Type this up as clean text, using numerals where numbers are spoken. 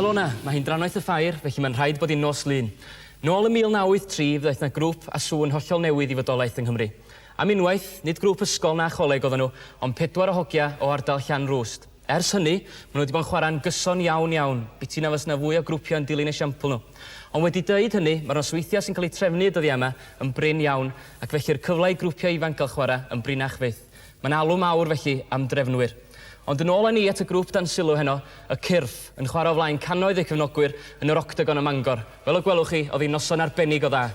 Helo 'na, mae hi'n drannoeth y ffair, felly mae'n rhaid bod hi'n nos Lun. Nôl ym 1983, fe ddaeth 'na grŵp a sŵn hollol newydd i fodolaeth yng Nghymru. Am unwaith, nid grŵp ysgol na choleg oedden nhw, ond pedwar o hogia o ardal Llanrwst. Ers hynny, maen nhw wedi bod yn chwarae'n gyson iawn iawn, biti na fysa 'na fwy o grwpiau yn dilyn esiampl nhw. Ond wedi dweud hynny, mae'r nosweithiau sy'n cael eu trefnu y dyddiau yma yn brin iawn, ac felly'r cyfle i grwpiau ifanc gael chwarae yn brinach fyth. Mae'n alw mawr, felly, am drefnwyr. Ond yn ôl â ni at y grŵp dan sylw heno, y Cyrff, yn chwarae o flaen cannoedd eu cefnogwyr yn yr Octagon ym Mangor. Fel y gwelwch chi, oedd hi'n noson arbennig o dda.